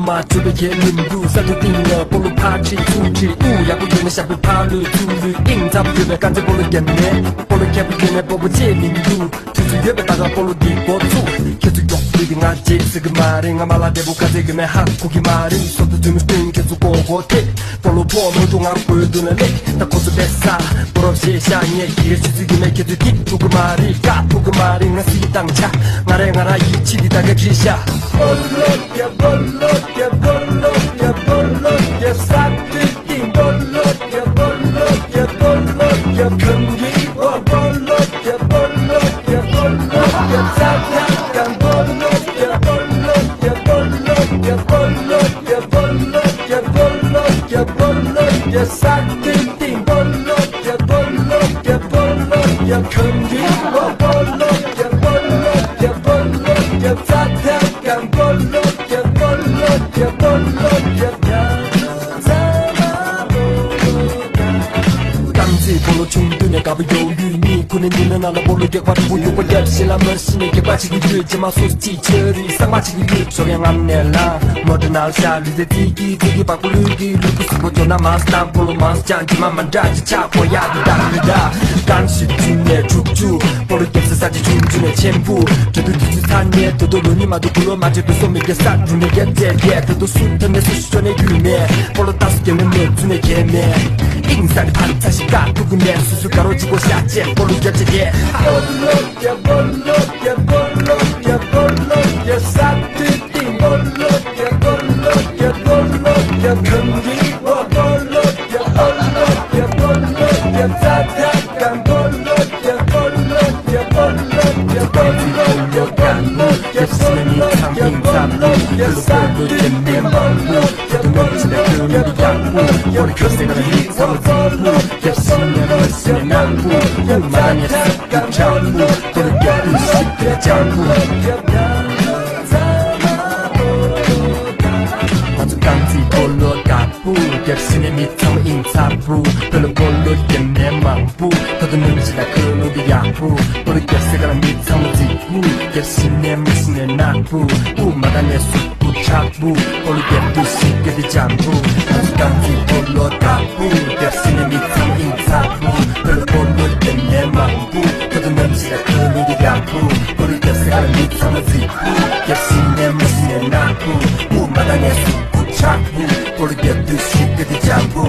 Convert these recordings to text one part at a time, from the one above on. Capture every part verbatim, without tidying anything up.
མ་བཅོས་པའི་ཁས་ལེན་འདུག་ས་ཐོག་སྟེང་ལ་སྤོ་ལོ་ཕར་ཁྲིད་ཚུར་ཁྲིད་དབུ་ཡག་པོ་ཡོད་ན་ཞབས་པད་ཕར་ལུས་ཚུར་ལུས། དབྱིངས་འཚབ་ཡོད་པའི་དཀར་མཛེས་སྤོ་ལོ་རྒྱབ་ནས་སྤོ་ལོ་མཁས་པོ་ཡོད་ན་སྤོ་བོ་བྱེད་མི་འདུག་དུས་ཚོད་ཡོད་པའི་ད་ག་སྤོ་ལོ་འདི་འགོ་ཚུགས། ཁྱེད་ཚོ་མགྱོགས་བྱས་ཏེ་ང་རྗེས་ཟེར་གི་མ་རེད། ང་མ་ལ་བདེ་པོ་ག་ཚད་དགོས་མེད་ཧ་གོ་གི་མ་རེད། སོ་ཐོ་དུས་མི་སྟོན་ཁྱེད་ཚོ་མགོ་སྐོར་ཐེབས། སྤོ་ལོ་ཕོག་མོ་ཏོ་ང་བོད་དུ་ན་ལེགས། ད་ཁོ་ཚོ་བེ་ས་སྤོ་རོགས་ཞེས་ཤ་ཉེ་གི་རེ་ཆུ་ཚོད་ཀྱི་མེད། ཁྱེད་ཚོས་ཐིག་ཐུག་གི་མ་རེད། ཀ་ཐུག་གི་མ་རེད། ང་སི་དང་ཆ་ང་རེ་ང་ར་ཡིད་ཆེས་ཀྱི་ད་ག་བྲིས་ཤ། སྤོ་ལོ་རྒྱབ་སྤོ་ལོ་རྒྱབ་སྤོ་ལོ་རྒྱབ་སྤོ་ལོ་རྒྱབ་ས་དུས་སྟེང་སྤོ་ལོ་རྒྱབ་སྤོ་ལོ་རྒྱབ་སྤོ་ལོ་རྒྱབ་ཁམ་གི་སྤོ་ལོ་རྒྱབ་སྤོ་ལོ་རྒྱབ་སྤོ་ལོ་རྒྱབ་ས་ཐང་གང་སྤོ་ལོ་རྒྱབ་སྤོ་ལོ་རྒྱབ་སྤོ་ལོ་རྒྱབ་སྤོ་ལོ་རྒྱབ་སྤོ་ལོ་རྒྱབ་སྤོ་ལོ་རྒྱབ་ས་དུས་སྟེང་སྤོ་ལོ་རྒྱབ་སྤོ་ལོ་རྒྱབ་སྤོ་ལོ་རྒྱབ་ཁམ་གི་སྤོ་ལོ་རྒྱབ་སྤོ་ལོ་རྒྱབ་སྤོ་ལོ་རྒྱབ་ས་ཐང་གང་སྤོ་ལོ་རྒྱབ་སྤོ་ལོ་རྒྱབ་སྤོ་ལོ་རྒྱབ། རྐང་རྩེད་སྤོ་ལོ་ཆུང་དུས་ནས་དགའ་པོ་ཡོད་ཡུལ་གཉིས་ཁུ་ནས་འདི་ནས་ནང་ལ་སྤོ་ལོ་རྒྱག་པ་དྲུག་པོ་ཡུག་པོ་རྒྱབ་ཤེས་ལ་མ་ཤི་ནས་རྒྱག་པ་ཅིག་གི་ཡོད། རྗེས་མ་སོ་སོ་ཅིག་ཆེ་རིགས་གསང་བ་ཅིག་གི་ཡོད། ཤོག་ཡང་ངམ་ནས་ལ་མོ་ཏྲ་ནལ་ཤ་ལུས་རྩལ་རྩིས་ཀྱི་རྩིས་ཀྱི་བག་པོ་ལུས་ཀྱི་ལུས་པོ་སུ་པོ་ཅོ་ན་མ་སྟམ་སྤོ་ལོ་མ་ཅང་རྗེས་མ་མ་འདྲ་ཅི་ཆག་པོ་ཡག་གི་ད་གི་ད། རྐང་བཞི་བཅུ་ནས་དྲུག་ཅུ་སྤོ་ལོ་རྒྱབ་ས་ས་ཅི་ཆུང་ཆུང་ནས་ཆེན་པོ་གྲོད་དུ་དུས་ཚོད་ཚ་ནས་དོ་དོ་ལོ་ཉི་མ་དུ་གུ་ལོ་མ་བྱེད་པའི་སོ་མི་རྒྱ་ས་རུ་ནས་རྒྱ་རྩེ་རྒྱ་དོ་དོ་སུ་ཐ་ནས་སུ་ཤོ་ནས་རྒྱུས་མེད། སྤོ་ལོ་ཏཱ་སུ་རྒྱབ་ནས་མེད་ཚུ་ནས་གལ་མེད། ཨིང་ས་རི་ཕ་རི་ཚ་ཞིག་དཀའ་ཐུག་གི་མེད། སུ་སུ་དགའ་རོགས་གཅིག་པོ་ཤ་བཅད་སྤོ་ལོ་རྒྱབ་བྱེད་རྒྱལ། སྤོ་ལོ་རྒྱབ་སྤོ་ལོ་རྒྱབ་སྤོ་ལོ་རྒྱབ་སྤོ་ལོ་རྒྱབ་ས་དུས་སྟེང་སྤོ་ལོ་རྒྱབ་སྤོ་ལོ་རྒྱབ་སྤོ་ལོ་རྒྱབ་ཁམ་གི་སྤོ་ལོ་རྒྱབ་སྤོ་ལོ་རྒྱབ་སྤོ་ལོ་རྒྱབ་ས་ཐང་གང་སྤོ་ལོ། རྒྱབ་ཤེས་ནས་མི་ཚང་མ་ཨིན་ཚ་བུ། བོད་ལ་སྤོ་ལོ་རྒྱབ་ནས་མང་པོ། ད་དུང་ནམ་ཞིག་ལ་ཁ་ལོ་འདི་ཡག་པོ། སྤོ་ལོ་རྒྱབ་སེ་ག་ལ་མི་ཚང་མ་རྫིག་པོ། རྒྱབ་ཤེས་ནས་མི་ཤེས་ནས་ནག་པོ། དབུ་མ་ད་ནས་སུ་བུ་ཆག་པོ། སྤོ་ལོ་རྒྱབ་དུས་ཤིག་གི་དེ་འཇམ་པོ། ང་ཚོ་རྐང་རྩེད་སྤོ་ལོ་དགའ་པོ། རྒྱབ་ཤེས་ནས་མི་ཚང་མ་ཨིན་ཚ་བུ། བོད་ལ་སྤོ་ལོ་རྒྱབ་ནས་མང་པོ། ད་དུང་ནམ་ཞིག་ལ་ཁ་ལོ་འདི་ཡག་པོ། སྤོ་ལོ་རྒྱབ་སེ་ག་ལ་མི་ཚང་མ་རྫིག་པོ། རྒྱབ་ཤེས་ནས་མི་ཤེས་ནས་ནག་པོ། དབུ་མ་ད་ནས་སུ་བུ་ཆག་པོ། སྤོ་ལོ་རྒྱབ་དུས་ཤིག་གི་དེ་འཇམ་པོ།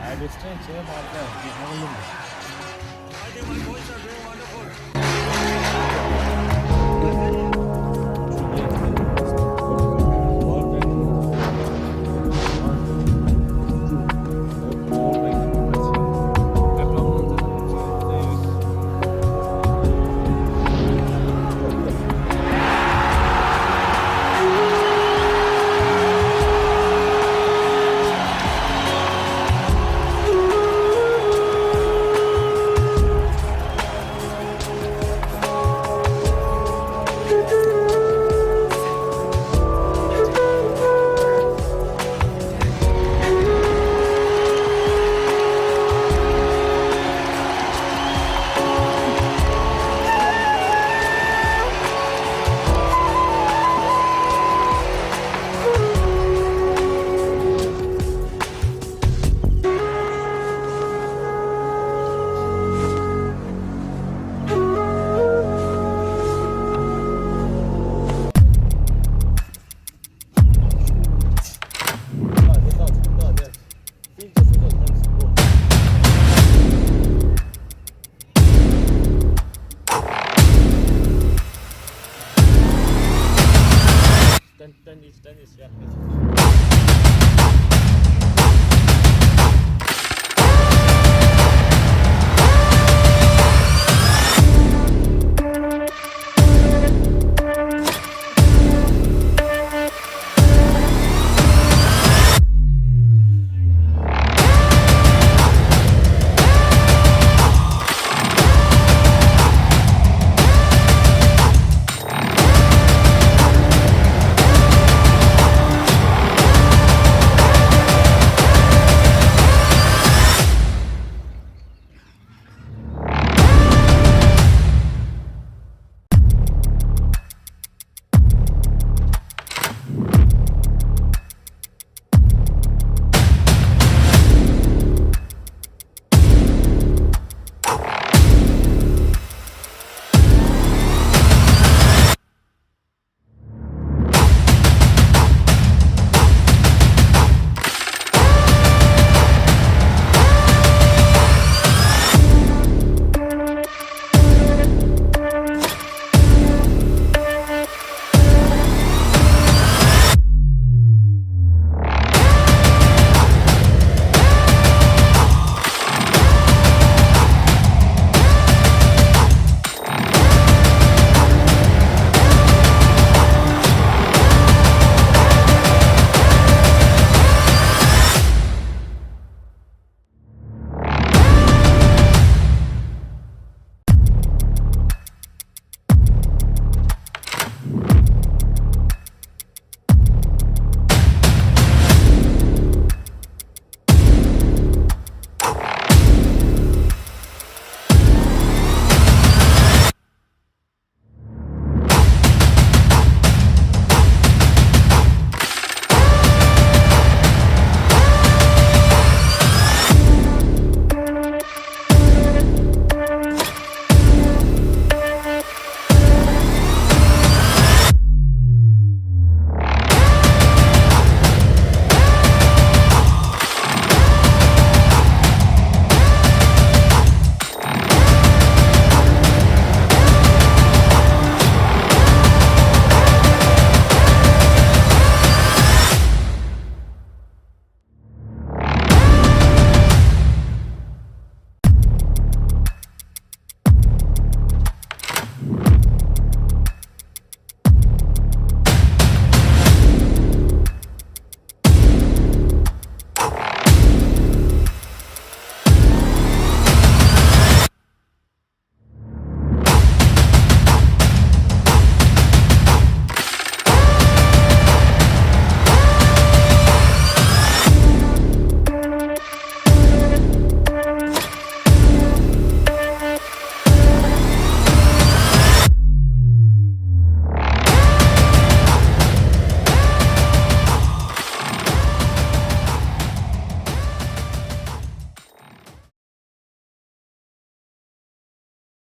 I understand, sir, but, uh,